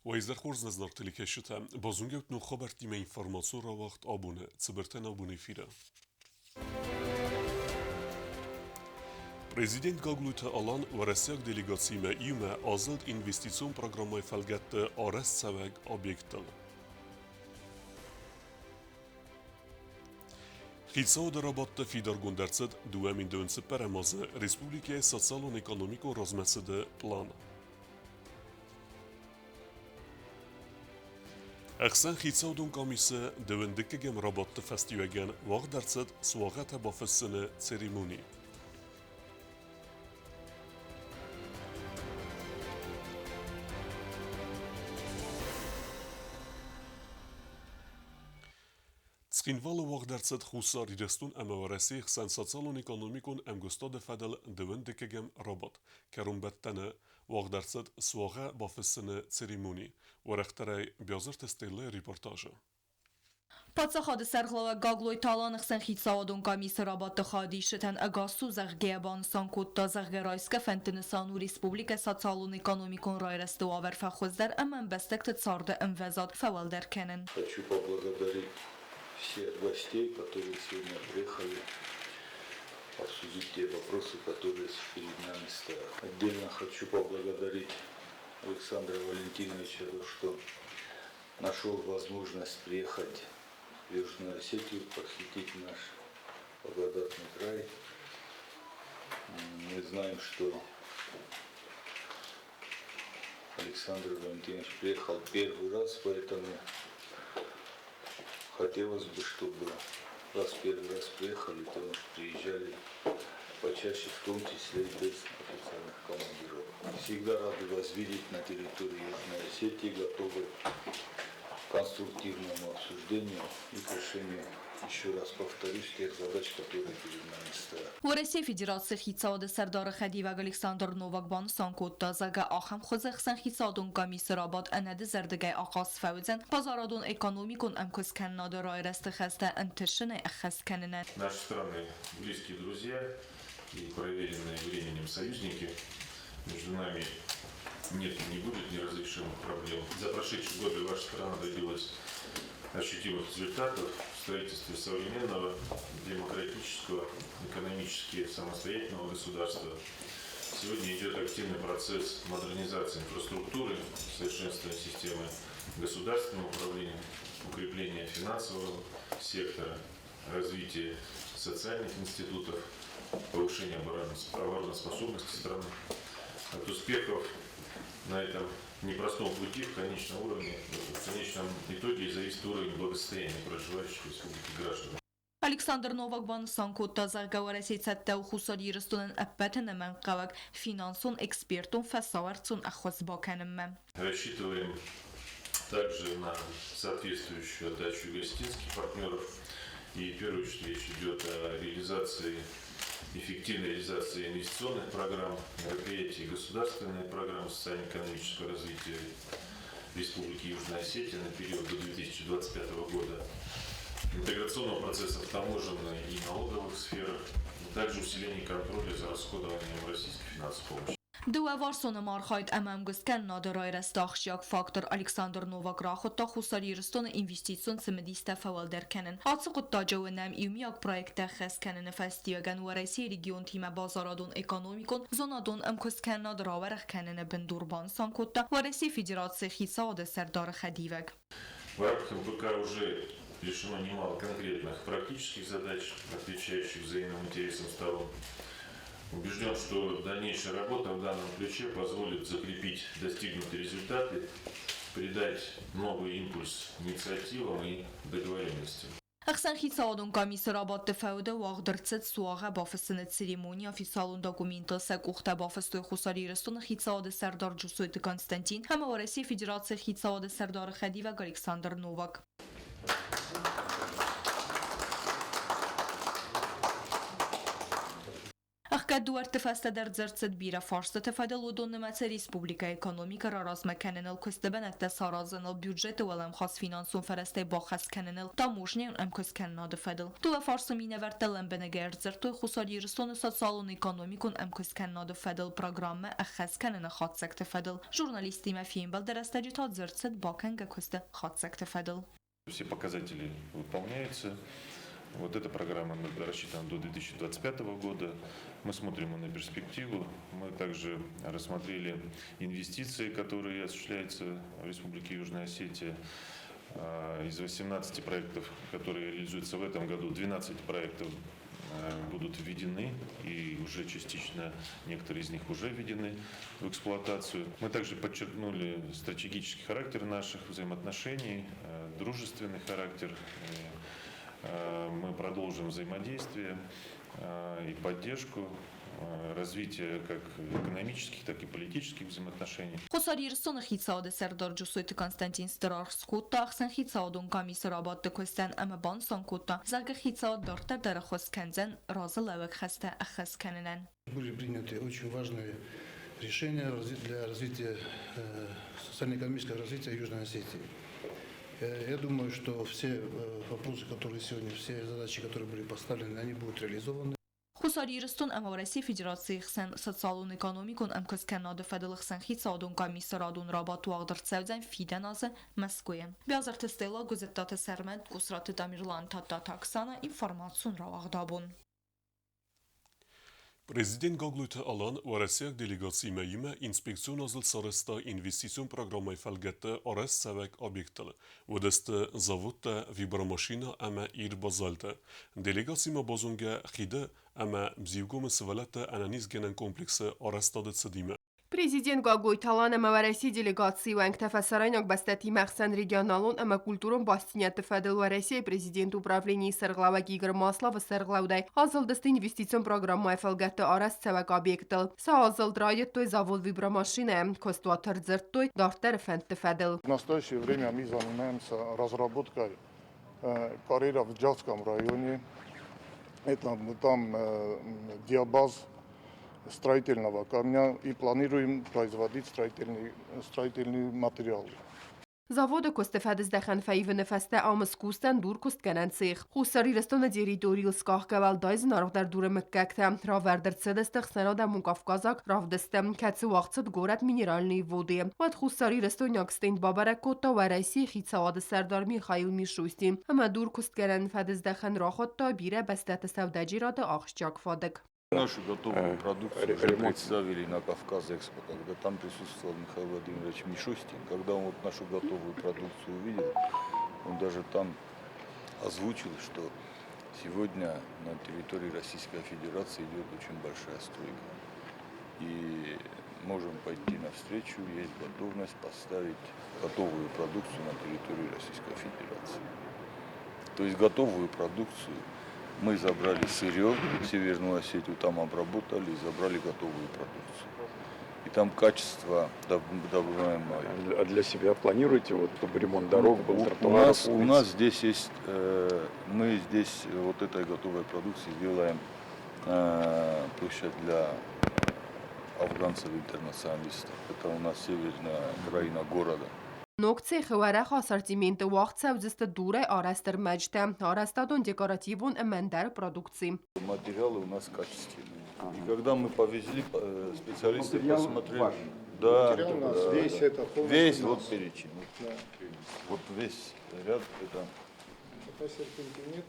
Уӕ изӕр хорз нӕ зынаргъ телекӕсджытӕ! Базонгӕут ног хабӕрттимӕ информацион рауагъд абоны цыбыртӕн абоны эфиры. Президент Гаглойты Алан уӕрӕсейаг делегациимӕ иумӕ азылд инвестицион программӕйы фӕлгӕтты арӕзтцӕуӕг объекттыл. Хицауады рабадты фидаргонд ӕрцыд 2024 азы республикӕйы социалон-экономикон размӕцыды пълан. Ӕхсӕнхицаудон къамисы дыууындыккӕгӕм рабадты фӕстиуӕгӕн уагъд ӕрцыд суагъӕтӕ бафыссыны церемони. Цхинвалы уагъд ӕрцыд Хуссар Ирыстон ӕмӕ Уӕрӕсейы хсӕн социалон-экономикон ӕмгуыстады фӕдыл дыууындыккӕгӕм рабадт. Кӕронбӕттӕны уагъд ӕрцыд суагъӕ бафыссыны церемони. Уӕрӕхдӕрӕй Биазырты Стеллӕйы репортажы. Паддзахады сӕргълӕууӕг Гаглойты Аланы хсӕн хицауадон къамисы рабадты хайадисджытӕн ӕгас цу, зӕгъгӕ, банысан кодта, зӕгъгӕ, райсгӕ фӕндты нысан у республикӕ социалон-экономикон райрӕзты уавӕр фӕхуыздӕр ӕмӕ ӕмбӕстӕгты царды ӕмвӕзад фӕуӕлдӕр кӕнын. Хочу поблагодарить всех гостей, которые сегодня приехали обсудить те вопросы, которые перед нами стоят. Отдельно хочу поблагодарить Александра Валентиновича, за что нашел возможность приехать в Южную Осетию, посетить наш благодатный край. Мы знаем, что Александр Валентинович приехал первый раз, поэтому хотелось бы, чтобы раз первый раз приехали, то приезжали почаще, в том числе и без официальных командировок. Всегда рады вас видеть на территории Южной Осетии, готовы к конструктивному обсуждению и к решению, еще раз повторюсь, тех задач, которые перед нами стоят. Уӕрӕсейы Федерацийы хицауады сӕрдары хӕдивӕг Александр Новак банысан кодта, зӕгъгӕ, ахӕм хуызы ӕхсӕнхицауадон къамисы рабадт ӕнӕдызӕрдыгӕй ахъаз фӕуыдзӕн базарадон-экономикон ӕмкуысткӕнынады райрӕзты хӕстӕ ӕнтысынӕй ӕххӕст кӕнынӕн. Наши страны близкие друзья и проверенные временем союзники. Между нами нет и не будет неразрешимых проблем. За прошедшие годы ваша страна добилась ощутимых результатов в строительстве современного, демократического, экономически самостоятельного государства. Сегодня идет активный процесс модернизации инфраструктуры, совершенствования системы государственного управления, укрепления финансового сектора, развития социальных институтов, повышения обороноспособности страны. От успехов на этом непростом пути в конечном уровне, в конечном итоге зависит уровень благосостояния проживающих в республике граждан. Александр Новак банысан кодта, зӕгъгӕ, Уӕрӕсейы цӕттӕ у Хуссар Ирыстонӕн ӕппӕт ӕнӕмӕнгхъӕуӕг финансон-экспертон фӕсауӕрцон ӕххуыс бакӕнынмӕ. Рассчитываем также на соответствующую отдачу гостинских партнеров. И в первую очередь речь идет о реализации, эффективной реализации инвестиционных программ, мероприятий государственной программы социально-экономического развития Республики Южная Осетия на период до 2025 года, интеграционного процесса в таможенной и налоговых сферах, а также усиление контроля за расходованием российской финансовой помощи. Дыууӕварсон ӕмархайд ӕмӕ ӕмгуысткӕнынады райрӕзты ахсджиаг фактор Александр Новак рахуыдта Хуссар Ирыстоны инвестицион цымыдистӕ фӕуӕлдӕр кӕнын. Ацы хъуыддаджы уынӕм иумиаг проекттӕ ӕххӕст кӕныны фӕстиуӕгӕн Уӕрӕсейы регионтимӕ базарадон-экономикон, зонадон ӕмкуысткӕнынад рауӕрӕх кӕныны бындур, банысан кодта Уӕрӕсейы Федерацийы Хицауады Сӕрдары хӕдивӕг. В рамках МПК уже решено немало конкретных практических задач, отвечающих взаимным интересам сторон. Убежден, что дальнейшая работа в данном ключе позволит закрепить достигнутые результаты, придать новый импульс инициативам и договоренностям. Ӕхсӕнхицауадон къамисы рабадты фӕуды уагъд ӕрцыд суагъӕ бафыссыны церемони. Официалон документыл сӕ къухтӕ бафыстой Хуссар Ирыстоны хицауады сӕрдар Джусойты Константин ӕмӕ Уӕрӕсейы Федерацийы хицауады сӕрдары хӕдивӕг Александр Новак. Ӕхгӕд дуӕртты фӕстӕ дӕр дзырд цыд бирӕ фарстыты фӕдыл, уыдон нымӕцы республикӕйы экономикӕ раразмӕ кӕныныл, куысты бынӕттӕ саразыныл, бюджеты уӕлӕмхас финансон фӕрӕзтӕй баххӕст кӕныныл, таможнӕйон ӕмкуысткӕнынады фӕдыл. Дыууӕ фарсы минӕвӕрттӕ лӕмбынӕгӕй ӕрдзырдтой Хуссар Ирыстоны социалон-экономикон ӕмкуысткӕнынады фӕдыл программӕ ӕххӕст кӕныны хатдзӕгты фӕдыл. Журналисттимӕ фембӕлды рӕстӕджы та дзырд цыд бакӕнгӕ куысты хатдзӕгты фӕдыл. Все показатели выполняются. Вот эта программа рассчитана до 2025 года. Мы смотрим на перспективу. Мы также рассмотрели инвестиции, которые осуществляются в Республике Южная Осетия. Из 18 проектов, которые реализуются в этом году, 12 проектов будут введены, и уже частично некоторые из них уже введены в эксплуатацию. Мы также подчеркнули стратегический характер наших взаимоотношений, дружественный характер. Мы продолжим взаимодействие и поддержку развития как экономических, так и политических взаимоотношений. Хуссар Ирыстоны хицауады сӕрдар Джусойты Константин стыр аргъ скодта ӕхсӕнхицауадон къамисы рабадты куыстӕн ӕмӕ банысан кодта, зӕгъгӕ хицауад дарддӕр дӕр ӕххуыс кӕндзӕн разылӕууӕг хӕстӕ ӕххӕст кӕнынӕн. Были приняты очень важные решения для развития социально-экономического развития Южной Осетии. Я думаю, что все вопросы, которые сегодня, все задачи, которые были поставлены, они будут реализованы. Хуссар Ирыстон ӕмӕ Уӕрӕсейы Федерацийы хсӕн социалон-экономикон ӕмкуысткӕнынады фӕдыл ӕхсӕнхицауадон къамисы радон рабадт уагъд ӕрцӕудзӕн фидӕн азы Мӕскуыйы. Биазырты Стелла, Гуызыттаты Сӕрмӕт, Къусраты Тамерлан, Тадтаты Оксана, информацион рауагъд абон. Президент Гаглойты Алан уӕрӕсейаг делегациимӕ иумӕ инспекцион азылд сарӕзта инвестицион программӕйы фӕлгӕтты арӕзтцӕуӕг объекттыл. Уыдысты заводтӕ, вибромашинӕ ӕмӕ Ирбазальты. Делегациимӕ базонгӕ хиды ӕмӕ Бзиугомы сывӕллӕтты ӕнӕнизгӕнӕн комплексы арӕзтады цыдимӕ. Президент Гаглойты Алан ӕмӕ Уӕрӕсейы делегацийы уӕнгтӕ фӕсарӕйнаг бӕстӕтимӕ ӕхсӕн регионалон ӕмӕ культурон бастдзинӕдты фӕдыл Уӕрӕсейы президенты управленийы сӕргълӕууӕг Игорь Масловы сӕргълӕудӕй азылдысты инвестицион программӕйы фӕлгӕтты арӕзтцӕуӕг объекттыл. Сӕ азылд райдыдтой завод «Вибромашинӕ», куыстуат ӕрдзырдтой дарддӕры фӕндты фӕдыл. В настоящее время мы занимаемся разработкой карьера в Джавском районе. Это там диабаз строительного камня и планируем производить строительные материалы. Заводы куысты фӕдыздӕхӕн фӕивыны фӕстӕ ам скусдзӕн дуркуыстгӕнӕн цех. Хуссар Ирыстоны территорийыл скъахгӕ уӕлдай зынаргъдӕр дуры мыггӕгтӕ равӕрд ӕрцыдысты ӕхсӕнадӕмон кавказаг равдысты, кӕцы уагъд цыд горӕт Минеральные воды. Уӕд хуссарирыстойнаг стенд бабӕрӕг кодта Уӕрӕсейы хицауады сӕрдар Михаил Мишустин ӕмӕ дуркуыстгӕнӕн фӕдыздӕхӕн рахуыдта бирӕ бӕстӕты сӕудӕджерады ахсджиаг фадыг. Нашу готовую продукцию уже представили на Кавказ Экспо, когда там присутствовал Михаил Владимирович Мишустин. Когда он вот нашу готовую продукцию увидел, он даже там озвучил, что сегодня на территории Российской Федерации идет очень большая стройка. И можем пойти навстречу, есть готовность поставить готовую продукцию на территории Российской Федерации. То есть готовую продукцию мы забрали сырье в Северную Осетию, там обработали и забрали готовую продукцию. И там качество добываемое. А для себя планируете, вот, чтобы ремонт дорог был, тротуаров, у улиц? Нас здесь есть, мы здесь вот этой готовой продукции сделаем площадь для афганцев-интернационалистов. Это у нас северная окраина города. Ног цехы уӕрӕх ассортименты уагъд цӕудзысты дурӕй арӕзт ӕрмӕджытӕ, арӕзтадон декоративон ӕмӕ ӕндӕр продукци. Материалы у нас качественные. И когда мы повезли, специалисты Материал посмотрели. ваш. Да, Материал у нас да, весь да. это полностью Весь наш. вот перечень. Да. Вот весь ряд это. Это серпентинит.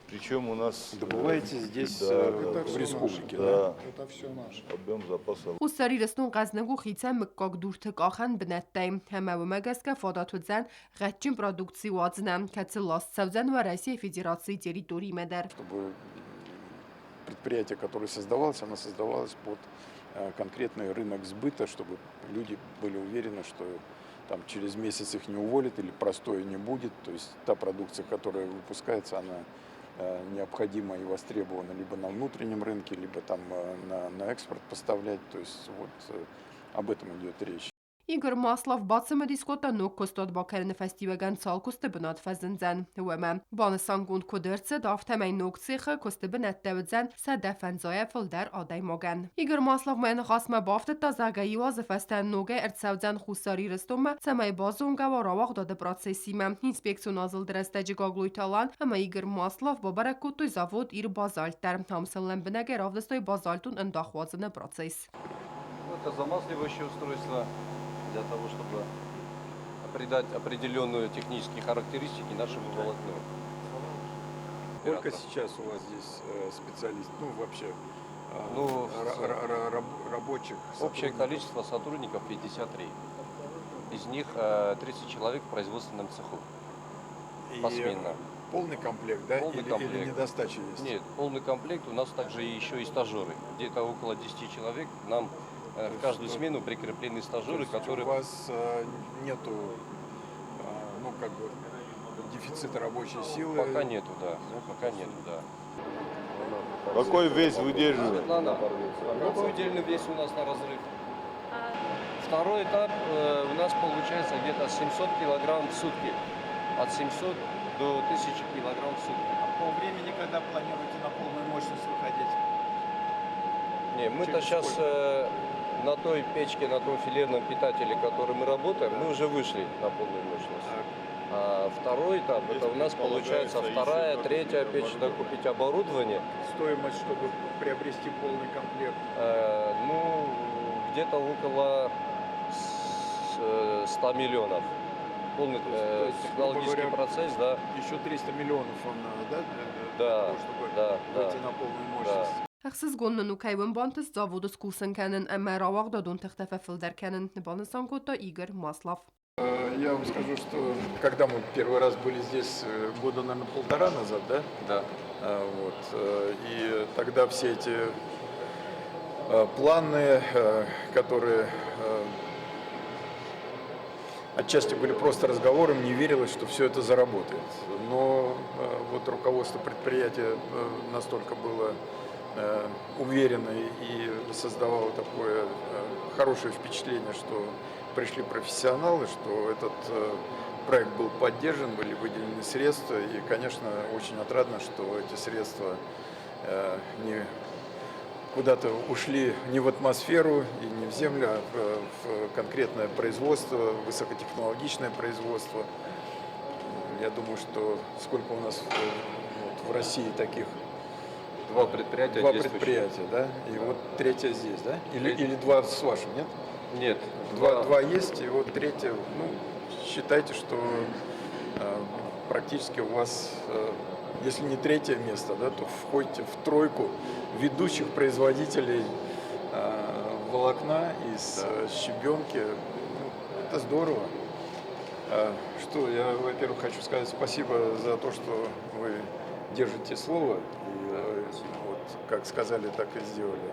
Причем у нас Добываете здесь, да, Это в всё республике, наше. да? Это все наше. Объем запаса Хуссар Ирыстон хъӕздыг у хицӕн мыггаг дурты къахӕн бынӕттӕй. Ӕмӕ уымӕ гӕсгӕ фадат уыдзӕн гъӕдджын продукци уадзынӕн, кӕцы ласт цӕудзӕн Уӕрӕсейы Федерацийы территоримӕ дӕр. Чтобы предприятие, которое создавалось, оно создавалось под конкретный рынок сбыта, чтобы люди были уверены, что там через месяц их не уволят или простоя не будет. То есть та продукция, которая выпускается, она необходима и востребована либо на внутреннем рынке, либо там на экспорт поставлять. То есть вот об этом идет речь. Игорь Маслов бацымыдис кодта ног куыстуат бакӕныны фӕстиуӕгӕн цал куысты бынат фӕзындзӕн, уымӕ. Банысангонд куыд ӕрцыд, афтӕмӕй ног цехы куысты бынӕттӕ уыдзӕн 150-ӕй фылдӕр адӕймагӕн. Игорь Маслов ма йӕ ныхасмӕ бафтыдта, зӕгъгӕ, иу азы фӕстӕ ногӕй ӕрцӕудзӕн Хуссар Ирыстонмӕ, цӕмӕй базонгӕ уа рауагъдады процессимӕ. Инспекцион азылды рӕстӕджы Гаглойты Алан ӕмӕ Игорь Маслов бабӕрӕг кодтой завод Ир-Базальт дӕр. Ам сын лӕмбынӕгӕй равдыстой базальтон ӕндах уадзыны процесс. Это замасливающее устройство для того, чтобы придать определенные технические характеристики нашему волокну. Сколько сейчас у вас здесь специалистов, ну вообще Ну, рабочих? Общее сотрудников? Количество сотрудников 53. Из них 30 человек в производственном цеху. И посменно. полный комплект, да? Полный Или комплект. недостача есть? Нет, полный комплект. У нас также еще и стажеры. Где-то около 10 человек. Нам То в есть, каждую ну, смену прикреплены То стажеры, есть которые... у вас нету, ну, как бы, дефицита рабочей силы? Пока нету, да. Пока нету, да. Какой вес выдерживает? Светлана, какой удельный вес у нас на разрыв? Второй этап у нас получается где-то 700 килограмм в сутки. От 700 до 1000 килограмм в сутки. А по времени, когда планируете на полную мощность выходить? Не, мы-то Через сейчас сколько? на той печке, на том филерном питателе, который мы работаем, мы уже вышли на полную мощность. Так. А второй этап, это у нас получается Предполагается еще вторая, докупить третья печь, оборудование. докупить оборудование. Стоимость, чтобы приобрести полный комплект? Ну, где-то около 100 миллионов. Полный То есть, грубо технологический говоря, процесс, да. Еще 300 миллионов вам надо, да, для Да, того, чтобы да. выйти на полную мощность? Ӕхсызгон нын у кӕй уын бантыст заводы скусын кӕнын ӕмӕ рауагъдадон тыхтӕ фӕфылдӕр кӕнын, банысан кодта Игорь Маслов. Я вам скажу, что когда мы первый раз были здесь, года, наверное, полтора назад, да? Да. Вот, и тогда все эти планы, которые отчасти были просто разговором, не верилось, что все это заработает. Но вот руководство предприятия настолько было уверено и создавало такое хорошее впечатление, что пришли профессионалы, что этот проект был поддержан, были выделены средства. И, конечно, очень отрадно, что эти средства не куда-то ушли не в атмосферу и не в землю, а в конкретное производство, высокотехнологичное производство. Я думаю, что сколько у нас вот в России таких? Два предприятия Два действующих. предприятия, да? И вот третье здесь, да? Или два с вашим, нет? Нет. Два есть, и вот третье, считайте, что практически у вас, если не третье место, да, то входите в тройку ведущих производителей волокна из щебенки. Это здорово. Что, я, во-первых, хочу сказать спасибо за то, что вы держите слово. И, вот, как сказали, так и сделали.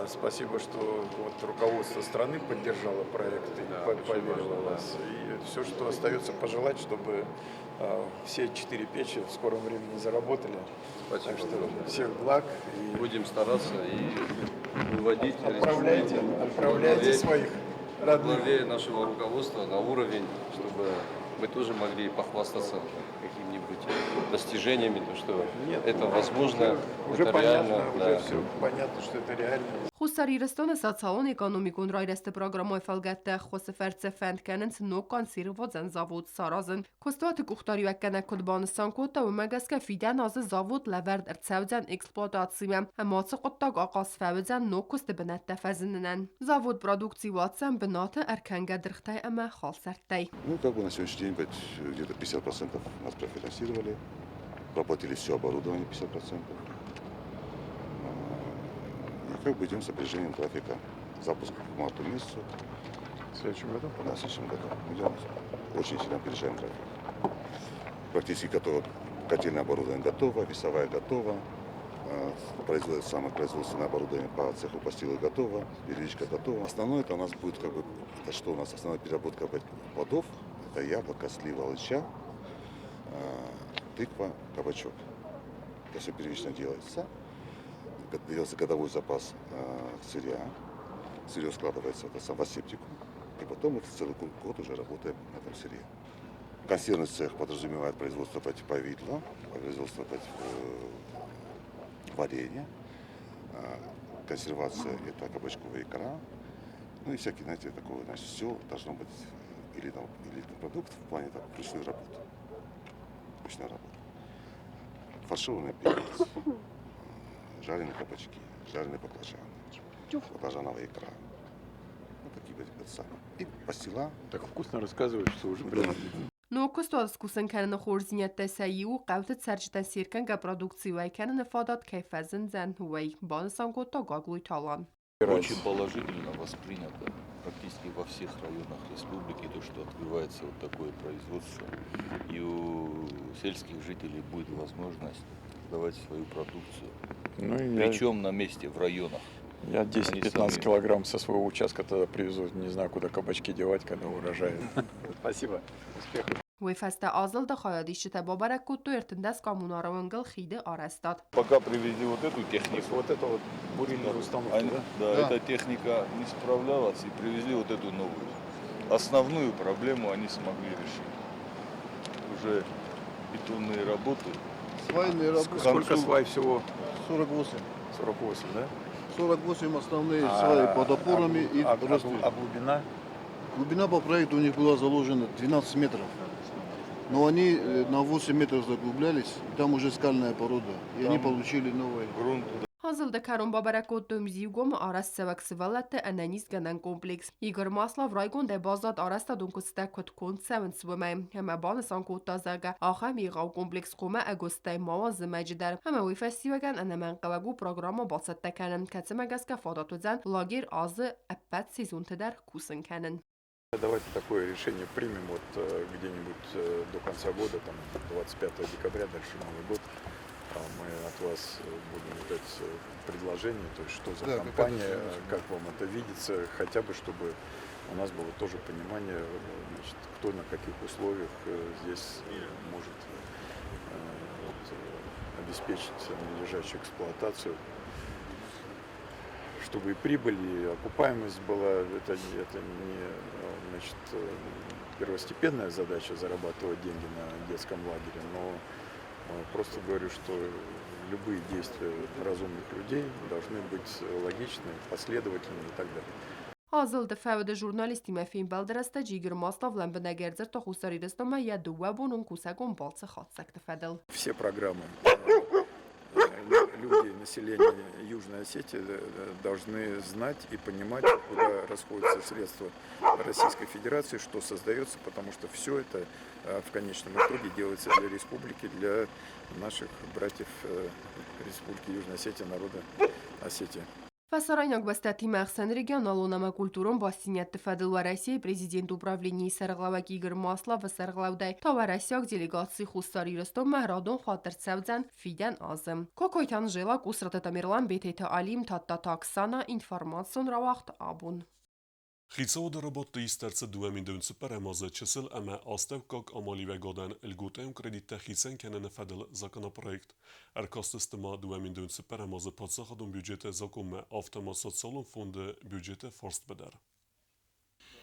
Спасибо, что руководство страны поддержало проект и Да, очень поверило важно, в да. вас. И все, что остается пожелать, чтобы все 4 печи в скором времени заработали. Спасибо Так что огромное. всех благ. И будем стараться и выводить республику Отправляйте своих родных. во главе нашего руководства на уровень, чтобы мы тоже могли похвастаться какими-нибудь достижениями, то что Нет, это возможно, уже это понятно, реально, уже да. все понятно, что это реально. Хуссар Ирыстоны социалон-экономикон райрӕзты программӕйы фӕлгӕтты ӕххуысы фӕрцы фӕнд кӕнынц ног консервуадзӕн завод саразын. Куыстуаты къухдариуӕггӕнӕг куыд банысан кодта, уымӕ гӕсгӕ фидӕн азы завод лӕвӕрд ӕрцӕудзӕн эксплуатацимӕ ӕмӕ ацы хъуыддаг ахъаз фӕуыдзӕн ног куысты бынӕттӕ фӕзынынӕн. Завод продукци уадздзӕн бынаты ӕркӕнгӕ дыргътӕй ӕмӕ халсӕрттӕй. На сегодняшний день где-то 50% нас профинансировали, проплатили все оборудование 50%. И идем с опережением графика. Запуск к марту месяцу. В следующем году? Да, в следующем году. Идем, очень сильно опережаем график. Практически готово. Котельное оборудование готово, весовая готова. Самое производственное оборудование по цеху пастилы готово, первичка готова. Основное это у нас будет, как бы, это что у нас основная переработка плодов, это яблоко, слива, алыча, тыква, кабачок. Это все первично делается. Делается годовой запас сырья. Сырье складывается в асептику. И потом мы целый год уже работаем на этом сырье. Консервный цех подразумевает производство повидла, производство варенья, консервация – это кабачковая икра, ну и всякие, знаете, такое, значит, все должно быть или там, или продукт в плане там, ручной работы. Ручная работа. Фаршированный перец, жареные кабачки, жареные баклажаны, баклажановая икра. Ну, такие вот самые. И пастила. Так вкусно рассказываешь, что уже прям... Ног куыстуат скусын кӕныны хорздзинӕдтӕй сӕ иу у хъӕуты цӕрджытӕн се ркӕнгӕ продукци уӕй кӕныны фадат кӕй фӕзындзӕн, уый, банысан кодта Гаглойты Алан. Очень положительно воспринято практически во всех районах республики то, что открывается вот такое производство. И у сельских жителей будет возможность сдавать свою продукцию. Ну, Причем на месте, в районах. Я 10-15 килограмм со своего участка тогда привезу, не знаю, куда кабачки девать, когда урожай. Спасибо. Успехов. Уый фӕстӕ азылды хайадисджытӕ бабӕрӕг кодтой 13 коммунары уынгыл хиды арӕзтад. Пока привезли вот эту технику. Вот это вот бурильная установка, они, да? Да, эта техника не справлялась, и привезли вот эту новую. Основную проблему они смогли решить. Уже бетонные работы. Свайные работы. Сколько свай всего? 48. 48, да? 48 основные сваи под опорами и ростверк. А глубина? Глубина по проекту у них была заложена 12 метров. Но они на 8 метров заглублялись, там уже скальная порода, и они получили новый грунт. Азылды кӕрон бабӕрӕг кодтой Мзиугомы арӕзтцӕуӕг сывӕллӕтты ӕнӕнизгӕнӕн комплекс. Игорь Маслов райгондӕй баззад арӕзтадон куыстытӕ куыд конд цӕуынц, уымӕй. Ӕмӕ банысан кодта, зӕгъгӕ, ахӕм егъау комплекс хъуамӕ ӕгуыстӕй ма уа зымӕджы дӕр. Ӕмӕ уый фӕстиуӕгӕн ӕнӕмӕнгхъӕуӕг у программӕ бацӕттӕ кӕнын, кӕцымӕ гӕсгӕ фадат уыдзӕн лагерь азы ӕппӕт сезонты дӕр кусын кӕнын. Давайте такое решение примем вот где-нибудь до конца года, там 25 декабря, дальше Новый год. Мы от вас будем ждать предложения, то есть что за Да, компания, какая-то как вам это видится, хотя бы чтобы у нас было тоже понимание, значит, кто на каких условиях здесь может обеспечить надлежащую эксплуатацию, чтобы и прибыль, и окупаемость была. Это не, значит, первостепенная задача зарабатывать деньги на детском лагере, но просто говорю, что любые действия разумных людей должны быть логичны, последовательны и так далее. Азылды фӕуды журналисттимӕ фембӕлды рӕстӕджы Игорь Маслов лӕмбынӕг ӕрдзырдта Хуссар Ирыстонмӕ йӕ дыууӕбонон кусӕгон балцы хатдзӕгты фӕдыл. Все программы люди, население Южной Осетии должны знать и понимать, куда расходятся средства Российской Федерации, что создается, потому что все это в конечном итоге делается для республики, для наших братьев Республики Южная Осетия, народа Осетии. Фӕсарӕйнаг бӕстӕтимӕ ӕхсӕн регионалон ӕмӕ культурон бастдзинӕдты фӕдыл Уӕрӕсейы президенты управленийы сӕргълӕууӕг Игорь Масловы сӕргълӕудӕй та уӕрӕсейаг делегаци Хуссар Ирыстонмӕ радон хатт ӕрцӕудзӕн фидӕн азы. Кокойты Анжела, Къусраты Тамерлан, Бететы Алим, Тадтаты Оксана, информацион рауагъд Абон. Хицауады рабадты ист ӕрцыд 2014 азы чысыл ӕмӕ астӕуккаг амалиуӕгадӕн льготӕйон кредиттӕ хицӕн кӕныны фӕдыл законопроект. Ӕркастысты ма 2014 азы паддзахадон бюджеты законмӕ, афтӕ ма социалон фонды бюджеты фарстмӕ дӕр.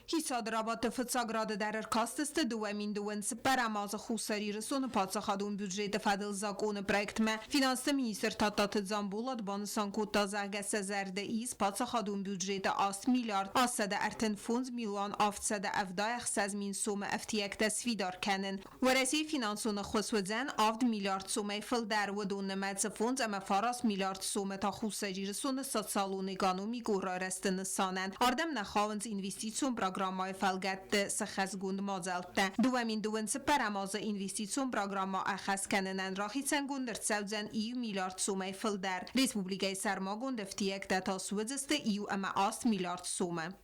Хицауады рабадты фыццаг рады дӕр ӕркастысты 2024 азы Хуссар Ирыстоны паддзахадон бюджеты фӕдыл закъоны проектмӕ. Финансты министр Тадтаты Дзамболат банысан кодта, зӕгъгӕ, сӕ зӕрды ис паддзахадон бюджеты 8 миллиард 835 милуан 776 мин сомы ӕфтиӕгтӕ сфидар кӕнын. Уӕрӕсейы финансон ӕххуыс уыдзӕн 7 миллиард сомӕй фылдӕр, уыдон нымӕцы 5 ӕмӕ 9 миллиард сомы та Хуссар Ирыстоны социалон-экономикон райрӕзты нысанӕн. Ардӕм нӕ хауынц инвестицион программӕйы фӕлгӕтты сӕххӕстгонд мадзӕлттӕ. 2024 азы инвестицион программӕ ӕххӕст кӕнынӕн рахицӕнгонд ӕрцӕудзӕн 1 миллиард сомӕй фылдӕр. Республикӕйы сӕрмагонд ӕфтиӕгтӕ та суыдзысты 1,8 миллиард сомы.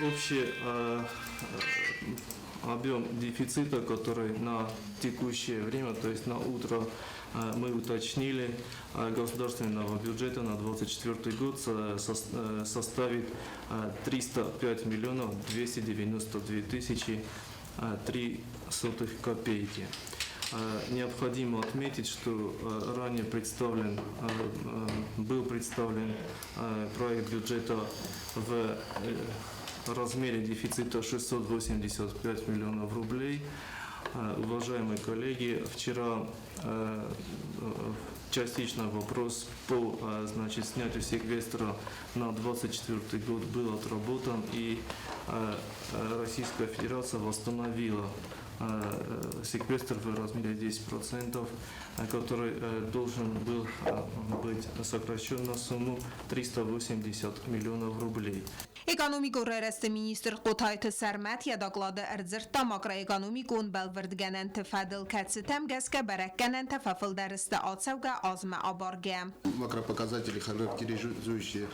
Общий объем дефицита, который на текущее время, то есть на утро, мы уточнили, государственного бюджета на 2024 год составит 305 миллионов 292 тысячи 3 сотых копейки. Необходимо отметить, что ранее был представлен проект бюджета в размере дефицита 685 миллионов рублей. Уважаемые коллеги, вчера частично вопрос по, значит, снятию секвестра на 2024 год был отработан, и Российская Федерация восстановила секвестр в размере 10%, который должен был быть сокращен на сумму 380 миллионов рублей. Экономикон райрӕзты министр Хъотайты Сӕрмӕт йӕ доклады ӕрдзырдта макроэкономикон бӕлвырдгӕнӕнты фӕдыл, кӕцытӕм гӕсгӕ бӕрӕггӕнӕнтӕ фӕфылдӕр сты ацӕугӕ азмӕ абаргӕ. Макропоказатели, характеризующие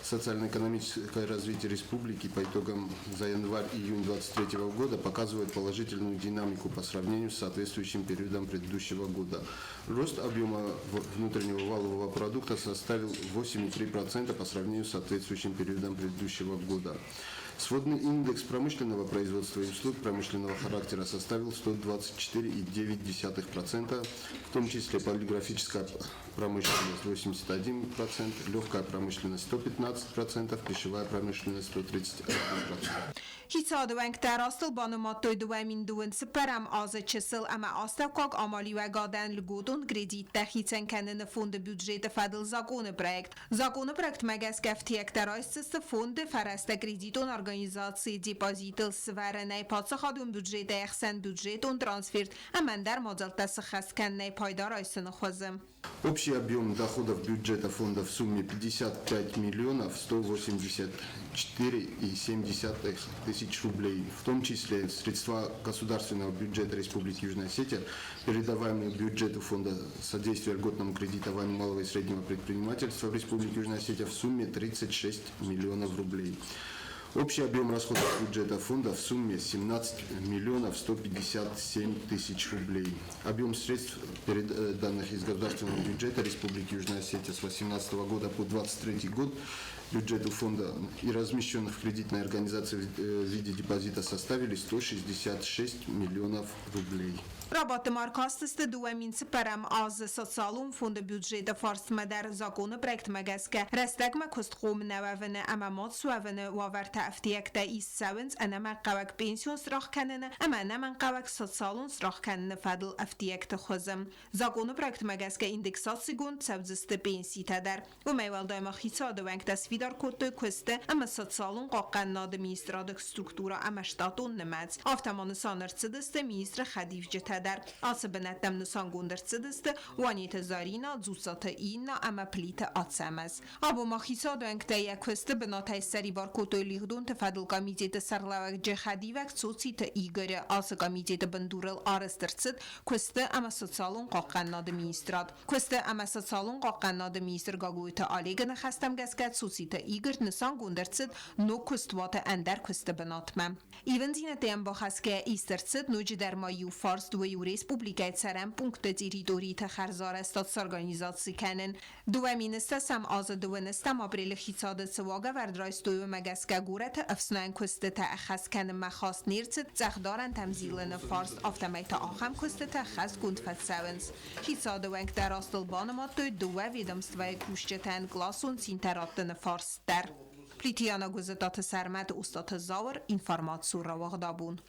социально-экономическое развитие республики по итогам за январь-июнь 2023 года, показывают положительную динамику по сравнению с соответствующим периодом предыдущего года. Рост объема внутреннего валового продукта составил 8,3% по сравнению с соответствующим периодом предыдущего года. Сводный индекс промышленного производства и услуг промышленного характера составил 124,9%, в том числе полиграфическая промышленность 81%, легкая промышленность 115%, пищевая промышленность 131%. Хицауады уӕнгтӕ растыл банымадтой 2024 азы чысыл ӕмӕ астӕуккаг амалиуӕгадӕн льготон кредиттӕ хицӕн кӕныны фонды бюджеты фӕдыл законы проект. Законы проектмӕ гӕсгӕ ӕфтиӕгтӕ райсдзысты фонды фӕрӕзтӕ кредитон организацийы депозитыл сывӕрынӕй, паддзахадон бюджетӕй ӕхсӕнбюджетон трансферт ӕмӕ ӕндӕр мадзӕлттӕ сыххӕст кӕнынӕй пайда райсыны хуызы. Общий объем доходов бюджета фонда в сумме 55 миллионов 184,7 тысяч рублей, в том числе средства государственного бюджета Республики Южная Осетия, передаваемые бюджету фонда содействия льготному кредитованию малого и среднего предпринимательства в Республике Южная Осетия в сумме 36 миллионов рублей. Общий объем расходов бюджета фонда в сумме 17 миллионов 157 тысяч рублей. Объем средств, переданных из государственного бюджета Республики Южная Осетия с 2018 года по 2023 год бюджету фонда и размещенных в кредитной организации в виде депозита, составили 166 миллионов рублей. Рабадты ма ӕркастысты 2004 азы Социалон фонды бюджеты фарстмӕ дӕр. Законы проектмӕ гӕсгӕ рӕстӕгмӕ куыстхъом нӕ уӕвыны ӕмӕ мад суӕвыны уавӕрты ӕфтиӕгтӕ ист цӕуынц ӕнӕмӕнгхъӕуӕг пенсион срах кӕныны ӕмӕ ӕнӕмӕнгхъӕуӕг социалон срах кӕныны фӕдыл ӕфтиӕгты хуызы. Законы проектмӕ гӕсгӕ индексацигонд цӕудзысты пенситӕ дӕр. Уымӕй уӕлдай ма хицауады уӕнгтӕ сфидар кодтой куысты ӕмӕ социалон хъахъхъӕнынады министрады структурӕ ӕмӕ штатон нымӕц. Афтӕ ма нысан ӕрцыдысты министры хӕдивджытӕ дӕр. Ацы бынӕттӕм нысангонд ӕрцыдысты Уанеты Зарина, Дзуццаты Инна ӕмӕ Плиты Ацӕмӕз. Абон ма хицауады уӕнгтӕ йӕ куысты бынатӕй ссӕрибар кодтой лигъдонты фӕдыл комитеты сӕргълӕууӕджы хӕдивӕг Цоциты Игоры. Ацы комитеты бындурыл арӕзт ӕрцыд куысты ӕмӕ социалон хъахъхъӕнынады министрад. Куысты ӕмӕ социалон хъахъхъӕнынады министр Гаглойты Олегы ныхӕстӕм гӕсгӕ Цоциты Игорь нысангонд ӕрцыд ног куыстуаты ӕндӕр куысты бынатмӕ. Ивындзинӕдтӕ йӕм бахӕсгӕйӕ ист ӕрцыд ноджыдӕр ма иу фарст уый у республикӕйы цӕрӕн пунктты территориты хӕрзарӕзтад сорганизаци кӕнын. 2010 азы дыууынӕстӕм апрелы хицауады цы уагӕвӕрд райстой, уымӕ гӕсгӕ горӕты ӕфснайӕн куыстытӕ ӕххӕст кӕнынмӕ хаст не рцыд цъӕхдарӕнтӕм зилыны фарст, афтӕмӕй та ахӕм куыстытӕ хӕсгонд фӕцӕуынц. Хицауады уӕнгтӕ растыл банымадтой дыууӕ ведомствӕйы кусджытӕн кълассон цинтӕ раттыны фарст дӕр. Плиты Яна, Гуызытаты Сӕрмӕт, Остъаты Зауыр, информацион рауагъд Абон.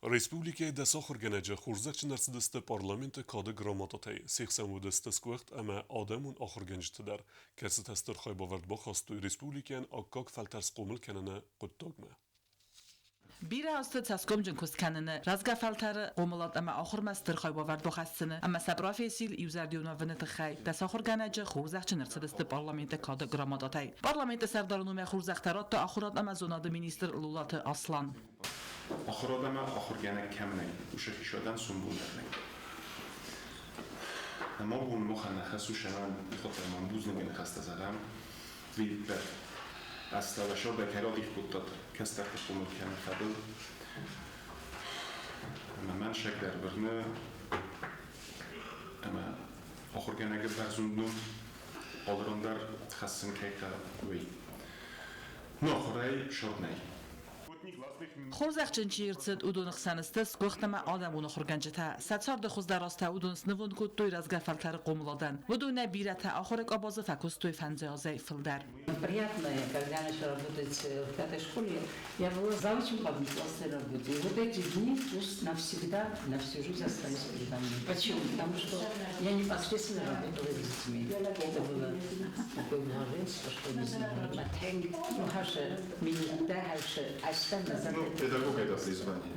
Республикӕйы 10 ахуыргӕнӕджы хорзӕхджын ӕрцыдысты парламенты кады грамотатӕй. Се хсӕн уыдысты сгуыхт ӕмӕ адӕмон ахуыргӕнджыты дӕр, кӕцытӕ стыр хайбавӕрд бахастой республикӕйӕн аккаг фӕлтӕр схъомыл кӕныны хъуыддагмӕ. Бирӕ азты цӕсгомджын куыст кӕныны, рӕзгӕ фӕлтӕры хъомылад ӕмӕ ахуырмӕ стыр хайбавӕрд бахӕссыны ӕмӕ сӕ профессийыл иузӕрдион уӕвыны тыххӕй 10 ахуыргӕнӕджы хорзӕхджын ӕрцыдысты парламенты кады грамотатӕй. Парламенты сӕрдары номӕй хорзӕхтӕ радта ахуырад ӕмӕ зонады министр Лулаты Аслан. Ахуырад ӕмӕ ахуыргӕнӕг кӕм нӕй, уыцы хицауадӕн сомбон дӕр нӕй. Ӕмӕ абон махӕн нӕ хӕс у сӕмӕн ихатӕрман бузныгы ныхӕстӕ зӕгъӕм, уый ӕппӕт азтӕ сӕрдӕг радих кодтат кӕстӕрты хъомыл кӕныны фӕдыл. Ӕмӕ мӕн сӕгдӕр уырны, ӕмӕ ахуыргӕнӕгы бӕрзонд ном алыран дӕр хӕссын кӕй хъӕуы, уый. Но ахуырӕй сырд нӕй. Хорзӕхджын чи ӕрцыд, уыдоны хсӕн сты сгуыхт ӕмӕ адӕмон ахуыргӕнджытӕ. Сӕ царды хуыздӕр азтӕ уыдон снывонд кодтой рӕзгӕ фӕлтӕры хъомыладӕн. Уыдонӕй бирӕтӕ ахуыры къабазы фӕкуыстой фӕндзай азӕй фылдӕр. Приятное, когда я начала работать в пятой школе, я была завучем по внеклассной работе. И вот эти дни пусть навсегда, на всю жизнь остались передо мной. Почему? Потому что я непосредственно работала с детьми. Это было такое блаженство, что не знаю. Ну, педагог это призвание.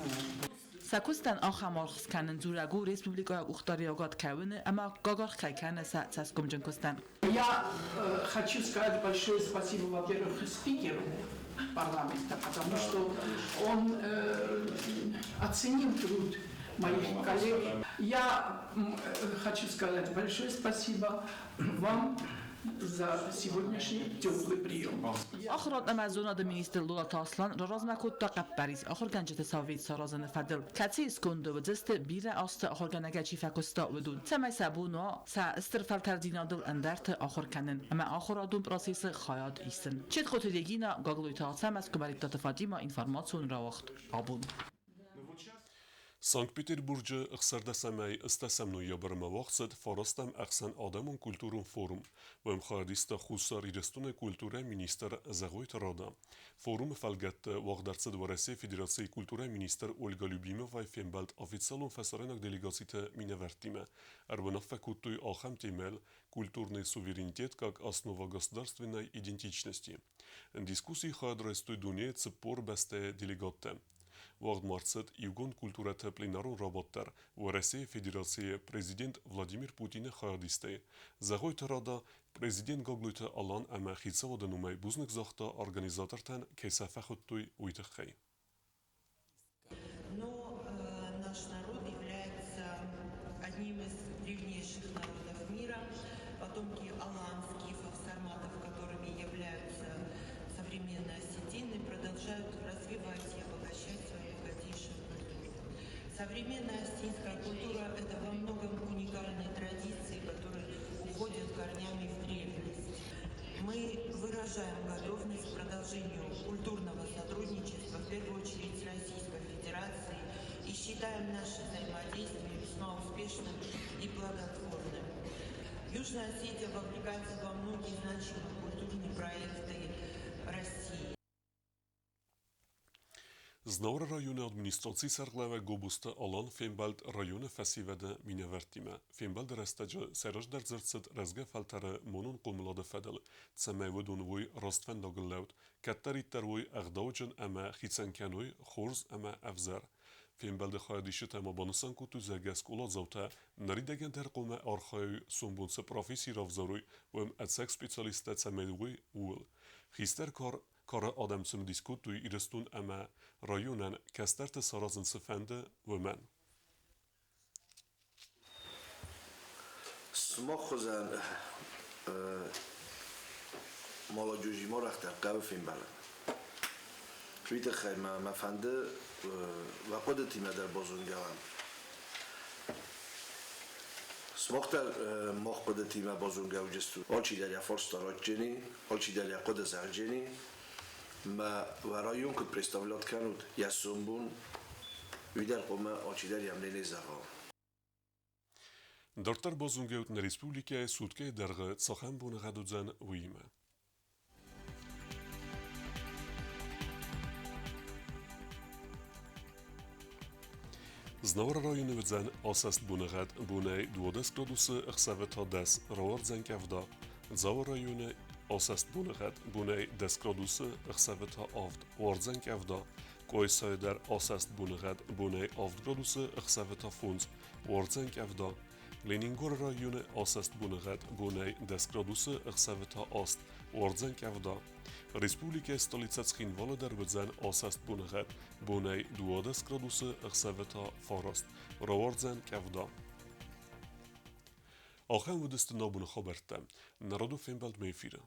Сӕ куыстӕн ахӕм аргъ скӕнын дзурӕг у республикӕйы къухдариуӕгад кӕй уыны ӕмӕ аккаг аргъ кӕй кӕны сӕ цӕсгомджын куыстӕн. Я хочу сказать большое спасибо, во-первых, спикеру парламента, потому что он оценил труд моих коллег. Я хочу сказать большое спасибо вам за сегодняшний теплый прием. Ахуырад ӕмӕ зонады министр Лолаты Аслан раразмӕ кодта хъӕппӕрис ахуыргӕнджыты совет саразыны фӕдыл, кӕцыйы сконды уыдзысты бирӕ азты ахуыргӕнӕгӕй чи фӕкуыста, уыдон, цӕмӕй сӕ бон уа сӕ стыр фӕлтӕрддзинадыл ӕндӕрты ахуыр кӕнын ӕмӕ ахуырадон процессы хайад исын. Четхъоты Регина, Гаглойты Ацӕмӕз, Куымӕридтаты Фатимӕ, информацион рауагъд Абон. Санкт-Петербурджы ӕхсӕрдӕсӕмӕй ӕстдӕсӕм ноябрмӕ уагъд цыд фарастӕм ӕхсӕнадӕмон культурон форум. Уым хайадиста Хуссар Ирыстоны культурӕйы министр Зӕгъойты Рада. Форумы фӕлгӕтты уагъд ӕрцыд Уӕрӕсейы Федерацийы культурӕйы министр Ольга Любимовайы фембӕлд официалон фӕсарӕйнаг делегациты минӕвӕрттимӕ. Ӕруынаффӕ кодтой ахӕм темӕйыл «Культурный суверенитет как основа государственной идентичности». Дискуссийы хайад райстой дунейы 40 бӕстӕйы делегаттӕ. Уагъд ма рцыд Иугонд культурӕты пленарон рабадт дӕр Уӕрӕсейы Федерацийы Президент Владимир Путины хайадистӕй. Зӕгъойты Рада президент Гаглойты Алан ӕмӕ хицауады номӕй бузныг загъта организатортӕн, кӕй сӕ фӕхуыдтой, уый тыххӕй. Но наш народ является одним из древнейших народов мира. Потомки алан, скифов, сарматов, которыми являются современные осетины, продолжают развивать и обогащать свою богатейшую культуру. Современная осетинская культура – это во многом уникальные традиции, которые уходят корнями в древность. Мы выражаем готовность к продолжению культурного сотрудничества, в первую очередь с Российской Федерацией, и считаем наше взаимодействие весьма успешным и плодотворным. Южная Осетия вовлекается во многие значимые культурные проекты России. Знауыры районы администрацийы сӕргълӕууӕг Гобозты Алан фембӕлд районы фӕсивӕды минӕвӕрттимӕ. Фембӕлды рӕстӕджы сӕйраджыдӕр дзырд цыд рӕзгӕ фӕлтӕры монон хъомылады фӕдыл, цӕмӕй уыдон уой раст фӕндагыл лӕуд, кӕддӕриддӕр уой ӕгъдауджын ӕмӕ хицӕн кӕной хорз ӕмӕ ӕвзӕр. Фембӕлды хайадисджытӕ ма банысан кодтой, зӕгъгӕ, скъоладзаутӕ ныридӕгӕн дӕр хъуамӕ архайой, сомбон цы професси равзарой, уым ӕцӕг специалисттӕ цӕмӕй уой, ууыл. Хистӕр кар кары адӕм цымыдис кодтой Ирыстон ӕмӕ районӕн кӕстӕрты саразын цы фӕнды, уымӕн. Сымах хуызӕн молодежимӕ арӕхдӕр хъӕуы фембӕлын. Уый тыххӕй мӕ фӕнды уӕ хъуыдытимӕ дӕр базонгӕ уӕм. Сымах дӕр мах хъуыдытимӕ базонгӕ уыдзыстут. Алчидӕр йӕ фарста ратджени, алчидӕр йӕ хъуыды зӕгъджени. Мӕ уӕ район куыд представлять кӕнут, йӕ сомбон, уый дӕр хъуамӕ алчидӕр йӕ мнение зӕгъа. Дарддӕр базонгӕ ут нӕ республикӕйы суткӕйы дӕргъы цахӕм боныгъӕд уыдзӕн, уыимӕ. Знауыры районы уыдзӕн асӕст боныгъӕд бонӕй 12 градусы, ӕхсӕвы та 10, рауардзӕн къӕвда. Дзауы районы асӕст боныгъӕд бонӕй 10 градусы, ӕхсӕвы та 7, уардзӕн къӕвда. Къуайсайы дӕр асӕст боныгъӕд бонӕй 7 градусы, ӕхсӕвы та 5, уардзӕн къӕвда. Ленингоры районы асӕст боныгъӕд бонӕй 10 градусы, ӕхсӕвы та 8, уардзӕн къӕвда. Республикӕйы столицӕ Цхинвалы дӕр уыдзӕн асӕст боныгъӕд бонӕй 12 градусы, ӕхсӕвы та 9, рауардзӕн къӕвда. Ахӕм уыдысты нӕ абоны хабӕрттӕ. Нӕ радон фембӕлдмӕ эфиры.